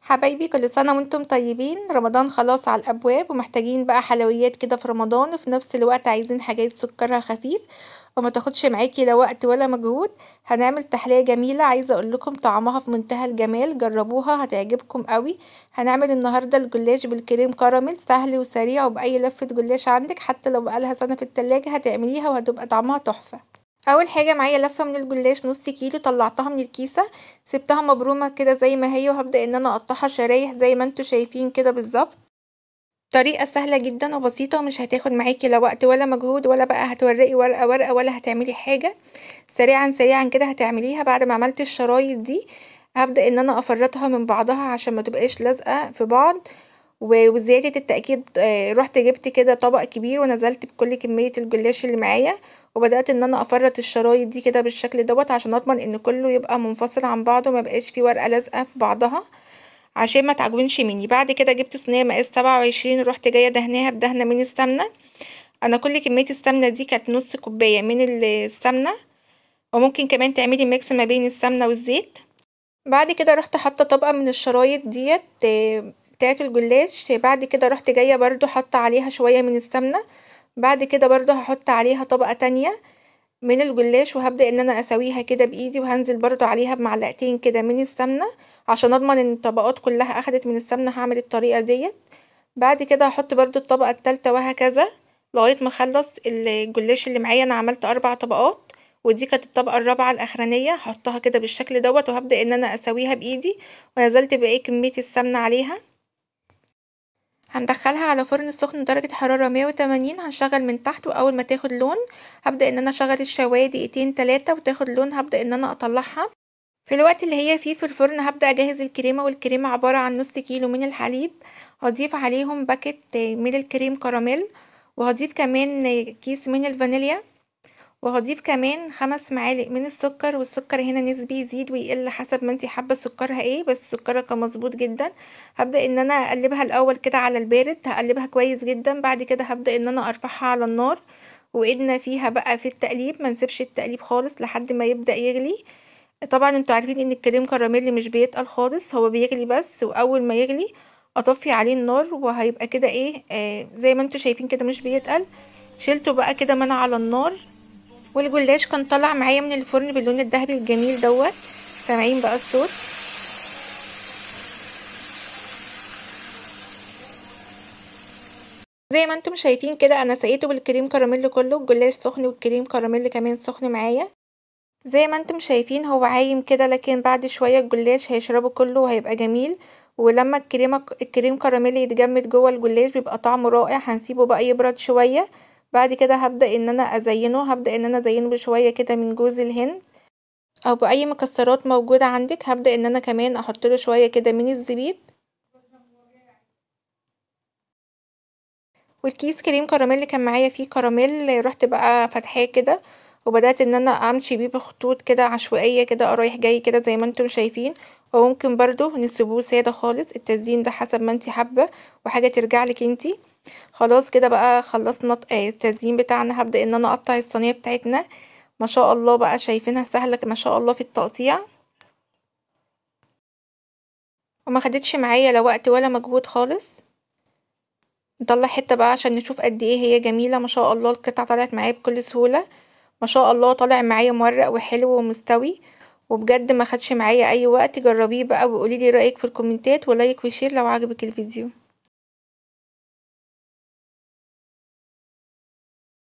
حبايبي كل سنة وانتم طيبين. رمضان خلاص على الأبواب ومحتاجين بقى حلويات كده في رمضان، وفي نفس الوقت عايزين حاجات سكرها خفيف وما تاخدش معاكي لا وقت ولا مجهود. هنعمل تحلية جميلة عايزة اقول لكم طعمها في منتهى الجمال، جربوها هتعجبكم قوي. هنعمل النهاردة الجلاش بالكريم كراميل، سهل وسريع وبأي لفة جلاش عندك حتى لو بقالها سنة في التلاجة هتعمليها وهتبقى طعمها تحفة. اول حاجة معايا لفة من الجلاش نص كيلو طلعتها من الكيسة، سبتها مبرومة كده زي ما هي، وهبدأ ان انا اقطعها شرايح زي ما انتوا شايفين كده بالظبط. طريقة سهلة جدا وبسيطة ومش هتاخد معاكي لا وقت ولا مجهود، ولا بقى هتورقي ورقة ورقة ولا هتعملي حاجة، سريعا سريعا كده هتعمليها. بعد ما عملت الشرايط دي هبدأ ان انا افرطها من بعضها عشان ما تبقاش لازقة في بعض. وزيادة التأكيد، رحت جبت كده طبق كبير ونزلت بكل كمية الجلاش اللي معايا، وبدأت ان انا افرط الشرايط دي كده بالشكل دوت عشان اضمن ان كله يبقى منفصل عن بعضه وما يبقاش في ورقة لازقة في بعضها عشان ما تعجنش مني. بعد كده جبت صينية مقاس 27 ورحت جاية دهناها بدهنة من السمنة. انا كل كمية السمنة دي كانت نص كوباية من السمنة، وممكن كمان تعملي mix ما بين السمنة والزيت. بعد كده رحت حاطة طبقة من الشرايط ديت بتاعت الجلاش. بعد كده رحت جاية برضو حاطة عليها شوية من السمنة. بعد كده برضو هحط عليها طبقة تانية من الجلاش، وهبدأ ان انا اسويها كده بايدي، وهنزل برضو عليها بمعلقتين كده من السمنة عشان اضمن ان الطبقات كلها اخدت من السمنة. هعمل الطريقة ديت. بعد كده هحط برضو الطبقة التالتة وهكذا لغاية ما اخلص الجلاش اللي معايا. انا عملت 4 طبقات ودي كانت الطبقة الرابعة الأخرانية، هحطها كده بالشكل دوت، وهبدأ ان انا اسويها بايدي، ونزلت باقي كمية السمنة عليها. هندخلها على فرن سخن درجة حرارة 180، هنشغل من تحت، وأول ما تاخد لون هبدأ إن أنا أشغل الشواية دقيقتين تلاتة وتاخد لون هبدأ إن أنا أطلعها. في الوقت اللي هي فيه في الفرن هبدأ أجهز الكريمة، والكريمة عبارة عن نص كيلو من الحليب، هضيف عليهم باكت من الكريم كراميل، وهضيف كمان كيس من الفانيليا، وهضيف كمان 5 معالق من السكر، والسكر هنا نسبي يزيد ويقل حسب ما انتي حابة سكرها ايه، بس سكرها كان مظبوط جدا. هبدأ ان انا اقلبها الاول كده على البارد، هقلبها كويس جدا. بعد كده هبدأ ان انا ارفعها على النار، وايدنا فيها بقى في التقليب، ما نسيبش التقليب خالص لحد ما يبدأ يغلي. طبعا انتوا عارفين ان الكريم كراميل مش بيتقل خالص، هو بيغلي بس، واول ما يغلي اطفي عليه النار وهيبقى كده ايه، زي ما انتوا شايفين كده مش بيتقل. شيلته بقى كده من على النار، والجلاش كان طالع معايا من الفرن باللون الذهبي الجميل دوت. سامعين بقى الصوت؟ زي ما انتم شايفين كده انا سقيته بالكريم كراميل كله، الجلاش سخن والكريم كراميل كمان سخن معايا. زي ما انتم شايفين هو عايم كده، لكن بعد شوية الجلاش هيشربه كله وهيبقى جميل. ولما الكريم كراميل يتجمد جوه الجلاش بيبقى طعمه رائع. هنسيبه بقى يبرد شوية. بعد كده هبدأ ان انا ازينه، هبدأ ان انا ازينه بشوية كده من جوز الهند او باي مكسرات موجودة عندك. هبدأ ان انا كمان احط له شوية كده من الزبيب. والكيس كريم كراميل اللي كان معايا فيه كراميل رحت بقى فاتحاه كده، وبدأت ان انا امشي بيه بخطوط كده عشوائية كده رايح جاي كده زي ما انتم شايفين. وممكن برضو نسيبوه سادة خالص، التزيين ده حسب ما انتي حابة وحاجة ترجع لك انتي. خلاص كده بقى خلصنا التزيين بتاعنا. هبدأ ان انا اقطع الصينية بتاعتنا، ما شاء الله بقى شايفينها سهلة ما شاء الله في التقطيع، وما خدتش معايا لا وقت ولا مجهود خالص. نطلع حتة بقى عشان نشوف قد ايه هي جميلة ما شاء الله. القطعة طلعت معايا بكل سهولة ما شاء الله، طالع معايا مورق وحلو ومستوي، وبجد ما خدش معايا اي وقت. جربيه بقى وقولي لي رأيك في الكومنتات، و like و share لو عجبك الفيديو.